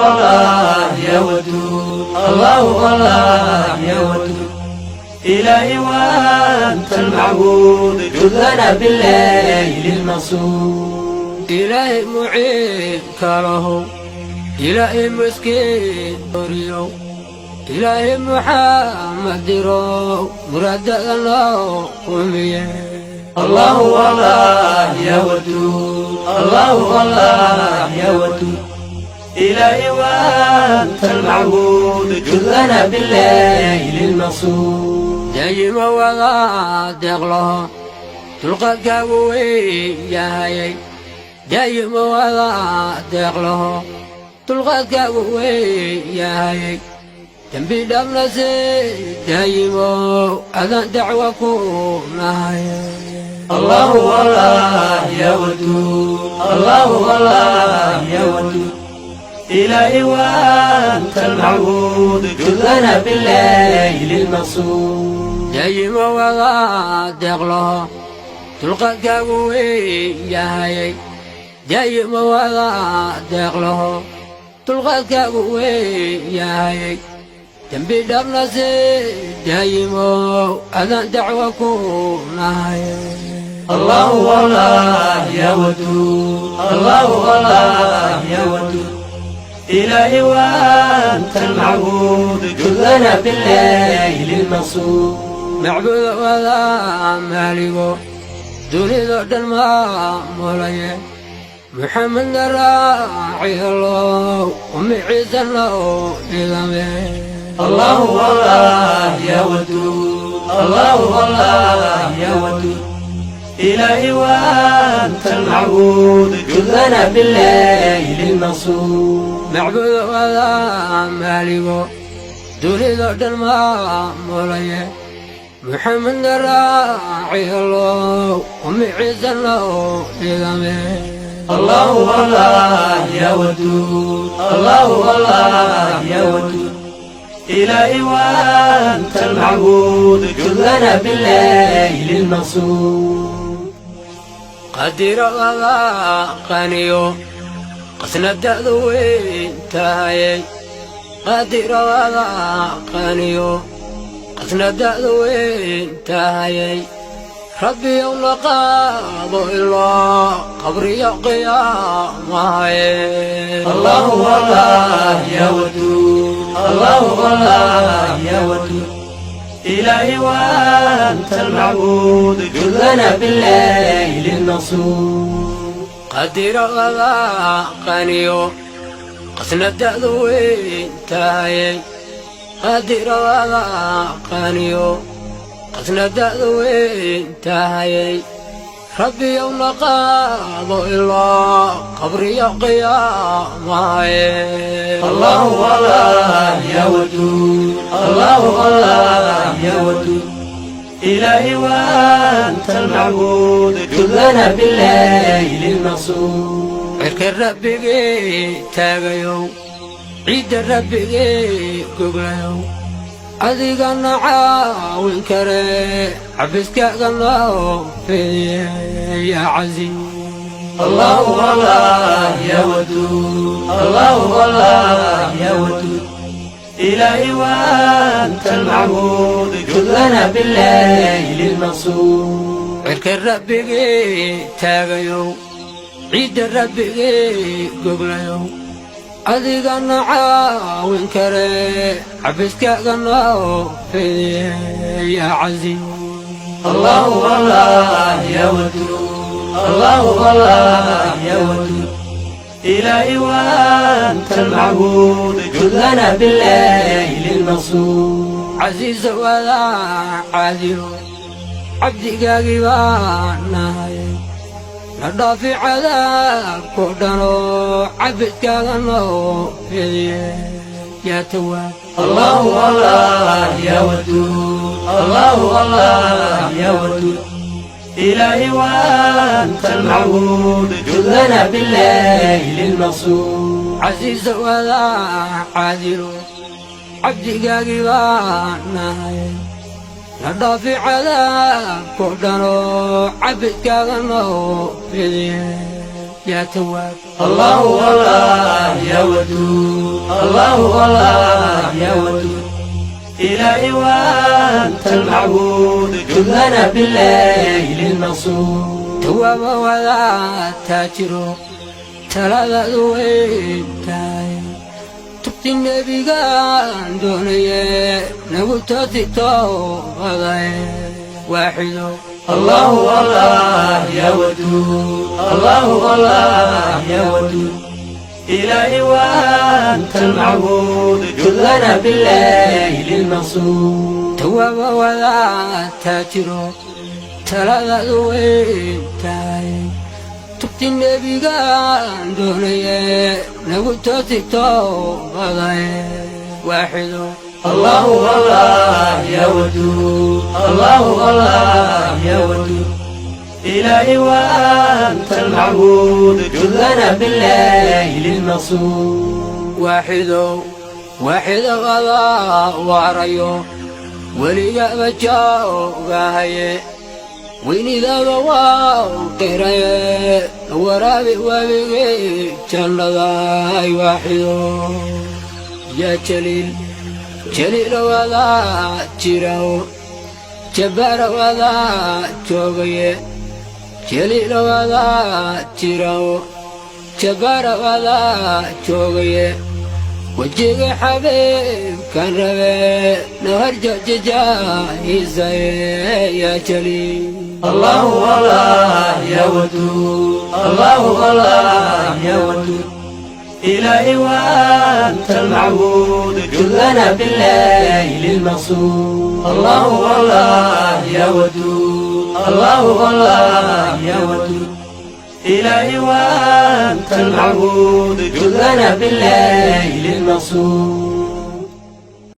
الله يا ودود، الله الله يا ودود، إلهي وأنت المعبود، جد لنا بالليل المقصود. Ilaahay muciin kalahow, Ilaahay miskiin oriyow, Ilaahay Muxamed dirow, muraadada noo qumiye. الله الله يا ودود، الله الله يا ودود، إلهي وأنت المعبود، جد لنا بالليل المقصود. Daayimo wada deeqlaho, dulqaadkaagu weyn yahayay. Daayimo wada deeqlaho, dulqaadkaagu weyn yahayay. Dembi dhaafna si daayimo, adaan dacwa ku nahay. الله الله يا ودود، الله الله يا ودود، إلهي وأنت المعبود، جد لنا بالليل المقصود. Daayimo wada deeqlaho, dulqaadkaagu weyn yahayay. Daayimo wada deeqlaho, dulqaadkaagu weyn yahayay. Dembi dhaafna si daayimo, adaan dacwa ku nahay. الله الله يا ودود، الله الله يا ودود، إلهي وأنت المعبود، جد لنا بالليل المقصود. Macbuud wada maaligo, dunidoo dhan maamulaye, Muxamedna raacialow, ummi ciisana oo idame. الله الله يا ودود، الله الله يا ودود، إلهي وأنت المعبود، جد لنا بالليل المقصود. Macbuud wada maaligo, dunidoo dhan maamulaye, Muxamedna raacialow, ummi ciisana oo idame. الله الله يا ودود، الله الله يا ودود، إلهي وأنت المعبود، جد لنا بالليل المقصود. Qadiro wada qaniyo, qasnadaadu weyn tahayay. Qadiro wada qaniyo, qasnadaadu weyn tahayay. Rabbiyow na qaado ilaa qabriyo qiyaamahaye. الله الله يا ودود، الله الله يا ودود، إلهي وأنت المعبود، جد لنا بالليل المقصود. Qadiro wada qaniyo, qasnadaadu weyn tahayay. Qadiro wada qaniyo, qasnadaadu weyn tahayay. Rabbiyow na qaado ilaa qabriyo qiyaamahaye. الله الله يا ودود، الله الله يا ودود، إلهي وأنت المعبود، جد لنا بالليل المقصود. Cirka Rabbigii taagayow, ciidda Rabbigii goglayow, adigana caawin kare, cafiskaaga noo fidiye yaa casiiz. الله الله يا ودود، الله الله يا ودود، إلهي وأنت المعبود، جد لنا بالليل المقصود. Cirka Rabbigii taagayow, ciidda Rabbigii goglayow, adigana caawin kare, cafiskaaga noo fidiye yaa casiiz. الله الله يا ودود، الله الله يا ودود، إلهي وأنت المعبود، جد لنا بالليل المقصود. Casiis wada caadilo, cabdigaagii baan nahay, na dhaafi cadaabko dhanoo, cafiskaaga noo fidiye yaa tawaab. الله الله يا ودود، الله الله يا ودود، إلهي وأنت المعبود، جد لنا بالليل المقصود. Casiis wada caadilo, cabdigaagii baan nahay, na dhaafi cadaabko dhanoo, cafiskaaga noo fidiye. Yaa Tawaab. الله الله يا ودود، الله الله يا ودود، إلهي وأنت المعبود، جد لنا بالليل المقصود. Tawaaba wadaa taajiro, taladaadu weyn tahay, tubti Nebigaan doonaye, nagu toosi toobadaye, Waaxido. الله الله يا ودود، الله الله يا ودود، إلهي وأنت المعبود، جد لنا بالليل المقصود. Tawaaba wadaa taajiro, taladaadu weyn tahay, tubti Nebigaan doonaye, nagu toosi toobadaye, Waaxido. الله الله يا ودود، الله الله يا ودود، إلهي وأنت المعبود، جد لنا بالليل المقصود. Waaxidow, Waaxidow, adaa waarayo, weligaba joogahaye, weynidaada waa qiraye, waraabi wabigii jannaday, Waaxido. Yaa Jaliil, Jaliilow, adaa jiraw, Jabbaaraw, adaa joogaye, Jaliilow, adaa jiraw, Jabbaaraw, adaa joogaye, wejiga xabiibkan rabe nahar jojijaahiisaye, yaa Jaliil. الله الله يا ودود، الله الله يا ودود، إلهي وأنت المعبود، جد لنا بالليل المقصود. الله الله يا ودود، الله الله يا ودود، إلهي وأنت المعبود، جد لنا بالليل المقصود.